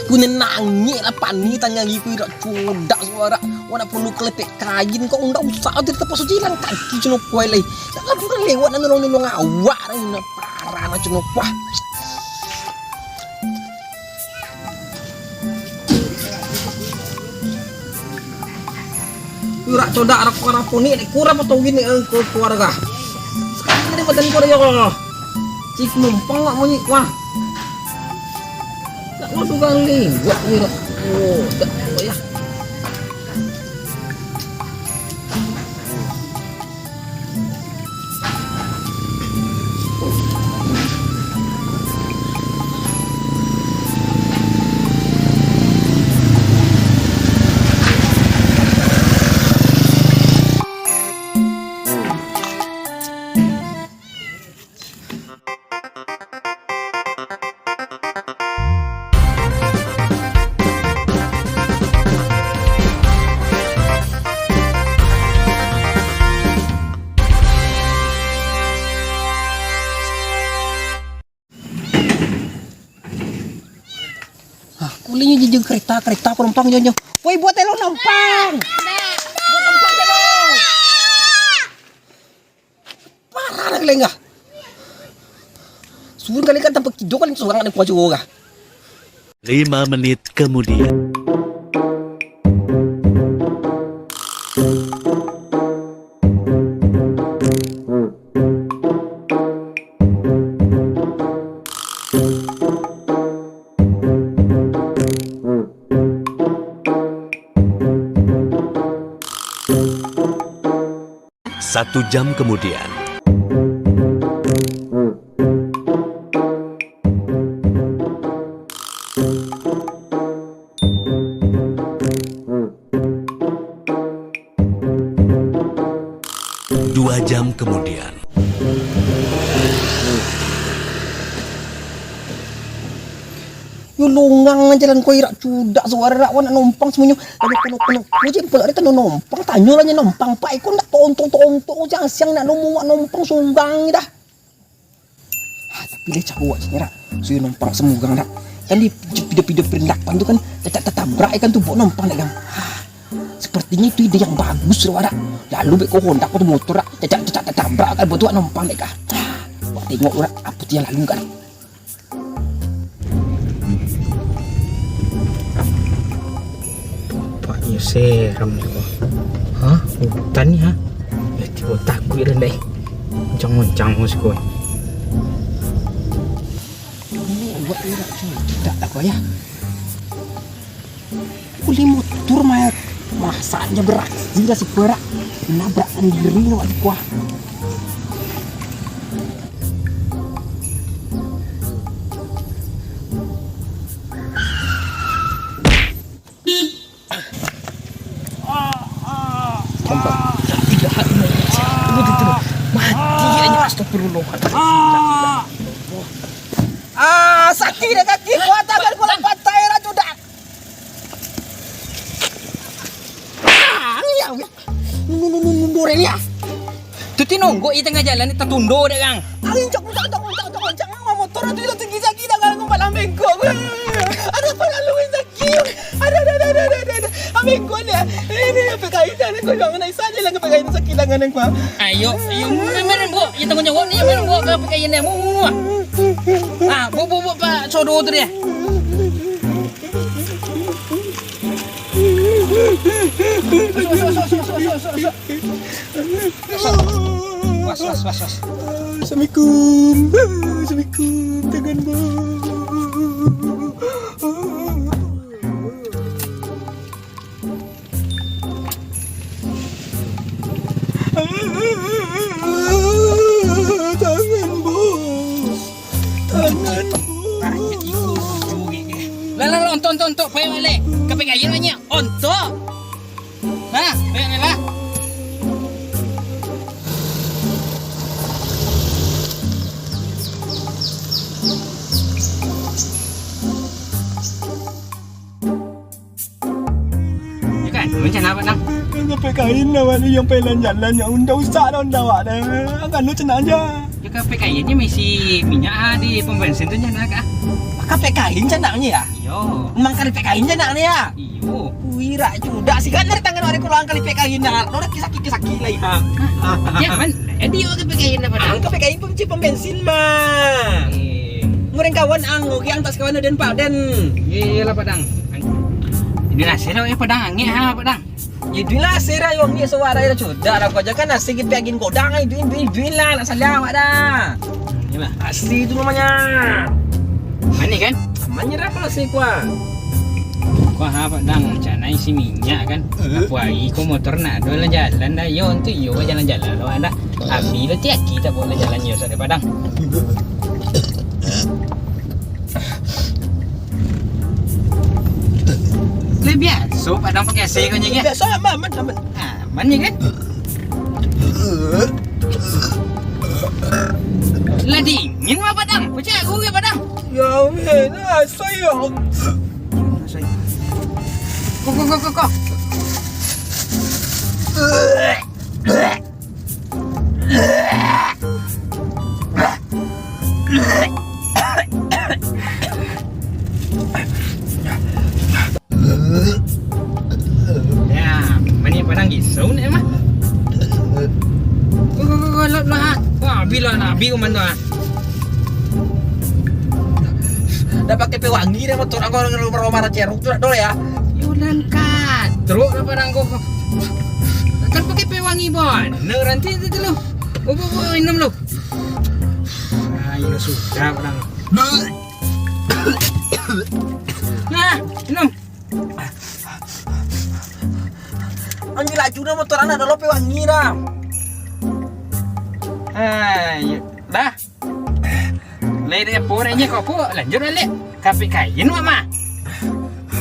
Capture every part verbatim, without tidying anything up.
Punyo nangih lah, pani tangan giku irak cudak suara. Wak nak pulu kelepek kain kok, ndak usah, ado tapaso jalan kaki cino kuai lai. Nak lah bukan lewat nak nolong-nolong awak dah, ino parah nak cino kuah. Urak codak rapo-rapo ni, dek kurang atau gini, eh, ke-, keluarga. Sakali ni badan kau yo. Cik mumpang nak monyik wah. Tak masuk kali. Buat ni dah. Oh, tak apa ya. Ah, kulinyo jijik kereta, kereta penumpang jonyo. Woi, buat telo numpang. Buat numpang telo. Parah nak lenggah. Suruh kali kan tanpa kido kali surang nak kuajo kah? Lima menit kemudian. Satu jam kemudian. Dua jam kemudian. Yo longang jalan ko irak cudak suara rak, wak nak numpang semuanyo. Lalu kono-kono, ko jempol ari tando numpang, tanyo lah nyo numpang, Pak, iko ndak tonto-tonto, siang-siang nak numpang surang dah. Ah, tapi lai caro wak cak ni rak, suyo numpang semugang rak. Kan di pido-pido perindakan tu kan, cacak tatabrak ikan tu, buat numpang dek kan. Ah, sepertinya itu ide yang bagus rak. Lalu beko Honda ko tu motor rak, cacak, cacak tatabrak kan, buat tu wak numpang dek kan. Ah, wak tengok rak, apo tu yang lalu kan. Tampaknyo seram ko. Hah? Hutan ni, ha? Eh, tibo takuik dah, ndai. Moncang-moncang ko siko. Ini buat irak cudak lah ko, ya. Ulih motor mah, masaknyo beraksi lah siko rak. Nabrak sandiri lah siko. Tambah. Tidak hati. Mati aja, astagfirullah. Ah, sakik dah kaki, kuat tangan, kuat patah, ya, cudak. Ah, ni ya, ya. Nundu, nundu, nundu, nundu, ya. Tu ti nonggok di tangah jalan ni tatundo dek, Kang. Angin cok, cok, cok, cok, cok, cok, cok, motor tu tinggi sakit dah, Kang, kepala bengkok. Ada apa lalu sakit? Ada, ada, ada, ada, ada, ada. Bengkok ni. Ini apa kaitan? Kau jangan naik saja lah, apa kaitan sakit tangan aku. Ayo, ayo, meren, Bu. Ya, tanggung jawab ni, meren, Bu. Apa kaitan ni? Mu, mu, mu. Ah, Bu, Bu, Bu, Pak Sodo tu dia. Masuk, masuk, masuk, masuk, masuk, masuk, masuk. Masuk. Was, was, was, was. Assalamualaikum. Assalamualaikum, tangan bos. Tangan bos. Tangan bos. Lah, lah, lah, ontok, ontok, ontok, payah balik. Kapek kayu banyak. Ontok. Nah, banyak ni lah. Ya kan, macam apa, Nang? Kapek kain awak ni nan pai jalan-jalan, ndak usah doh, ndak awak dah. Angkatnyo cando se. Yo, kapek kain nyo maisi minyak, ah, di pom bensin tu, nyo nak, ah. Kapek kain cando se, yo? Mangkaripek kain cando se, yo? Iyo. Wih, rak judak sih, kan dari tangan awak ko lah mangkaripek kain, nah. Lo dah kisaki-kisaki lai, ha. Hah? Yo, man. Eh, di awak kapek kain apo dah? Angkatnyo kapek kain pom, pom bensin mah. Eh. Mureng kawan ang, oke, ang tak sekawan den, Pak Den. Iyo, iyolah, Pak Dang. Ini nasi dah, eh, Pak Dang, angek, ha, Pak Dang. Iduin lah, asli dah, yo, ni suara dah cudak lah, kau aja kan asli kita agin godang, iduin, iduin, iduin lah, nak salah awak dah. Ni mah. Asli tu namanya. Manih kan? Manih dah kalau asli kuah. Kuah apa, Dang? Rencana isi minyak kan? Eh. Apo ari ko motor nak ado lah jalan dah. Yo, tu yo jalan-jalan lo anda. Abi lo tiaki tak boleh jalan yo, sadai Padang. Lah biaso Padang pakai A C ko nyo, ya? Biaso, aman, aman, aman. Aman, ya kan? Lah dingin mah Padang. Pacak aku ke Padang? Ya, weh, lah, sayang. Ko, ko, ko, ko, ko. Ya, manih Padang gisau ni mah. Ko, ko, ko, ko, lap lah. Wah, abih lah, nak abih ko mano ah. Dah pakai pewangi dah motor angkau dengan rumah-rumah ceruk tu dah, ya. Yo, nan katrok lah Padang ko. Kan pakai pewangi, Bon. Nah, ranti tu, tu lu. Oh, oh, oh, minum lu. Ah, iyo sudah, Padang. Nah, minum. Ambil laju dah motor anak dah, lo pewangi dah. Ah, iyo. Dah. Lai dek apo dek nyo ko, lanjut baliak. Kapek kain, Mak, mah.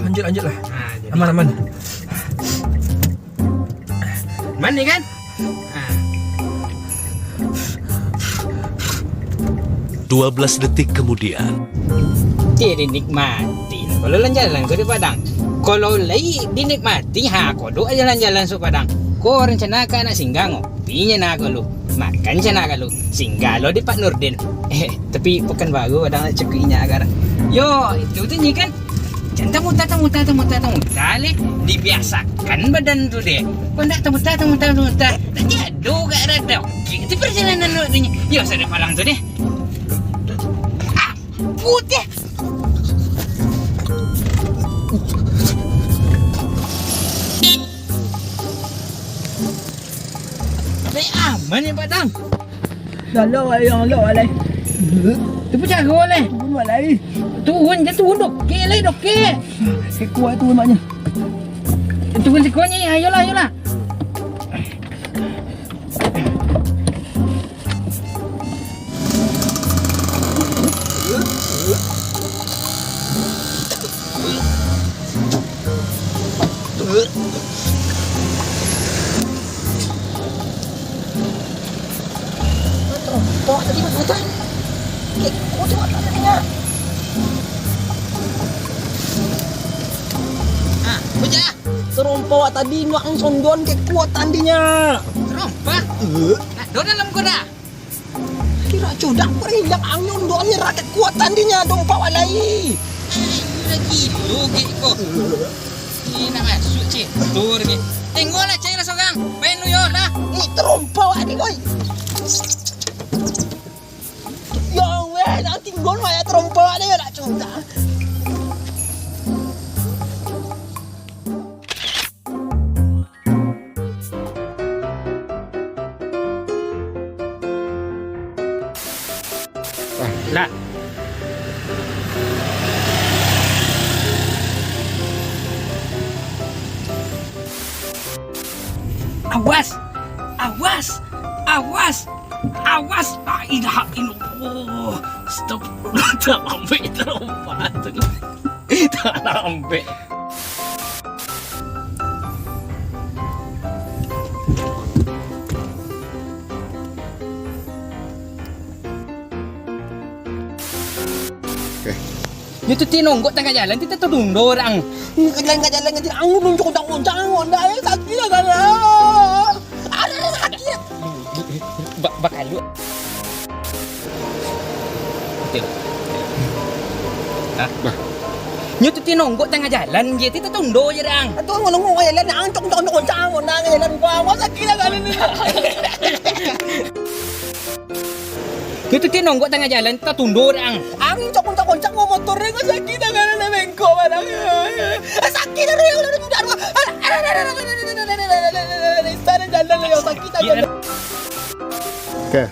Lanjut, lanjut lah. Ah, jadi. Aman, aman. Aman ni kan? Ah. Dua belas detik kemudian. Ti dinikmati lah. Kalau jalan-jalan ko di Padang. Kalau lai dinikmati, ha, kodok jalan-jalan suok Padang. Ko rencana ka nak singgah ngo. Pi nyo nah kalu, makan cana kalu, singgah lo di Pak Nurdin. Eh, tapi Pekanbaru Padang nak cekuik inyak agar. Yo, itu tu nyi kan. Jan tamuta, tamuta, tamuta, tamuta leh. Dibiasakan badan tu deh. Kok ndak tamuta, tamuta, tamuta. Tak jado gak rada. Okey, itu perjalanan awak tu nyi. Yo, sadai palang tu deh. Ah, putih. Lai aman ni, Padang? Dah lah, yang lah, alai. Tu pun cara, alai. Turun, alai. Turun je, turun, dokek, alai, dokek. Siko turun, maknyo. Turun siko nyi, ayolah, ayolah. Tarompa tadi, Bang Hutan. Kek, kau tengok tak tadi, nak? Ah, bocah. Tarompa awak tadi, nak ang sondon kek kuat tandinyo. Tarompa? Eh? Nak do dalam ko dah? Kiro cudak pariang ang nyondon ni raket kuat tandinyo dompak walai. Ai, udah gilo gek ko. Ni nak masuk cek tur ni. Tinggal lah cek lah sorang. Main lu yo lah. Ni tarompa awak ni, koi. Ya weh, nak tinggal awak ya tarompa awak ni, nak cudak. Lah. Awas! Awas! Awas! Awas! La ilaha illallah. Astagfirullah, talambek, talompat. Talambek. Oke. Ni Itu ti nonggok tangah jalan, ti tatundo urang. Ka jalan, ka jalan, ka jalan. Ang nunjuk koncang-koncang, Honda, eh, sakik lah, kan. Aduh, sakik. Ba-, bakalu. Betul. Hah? Nyo tu ti nonggok tangah jalan je, ti tatundo je, Rang. Atuh, nonggok tangah jalan, ang cok, cok, cok, koncang, Honda, tangah jalan, gua, gua sakik lah, kan. Nyo tu ti nonggok tangah jalan, tatundo, Rang. Ang cok, cok, koncang, gua motor, gua sakik lah, kan, bengkok, Rang. Sakik lah, Rang. Sana jalan, Rang, sakik lah, jalan. Oke.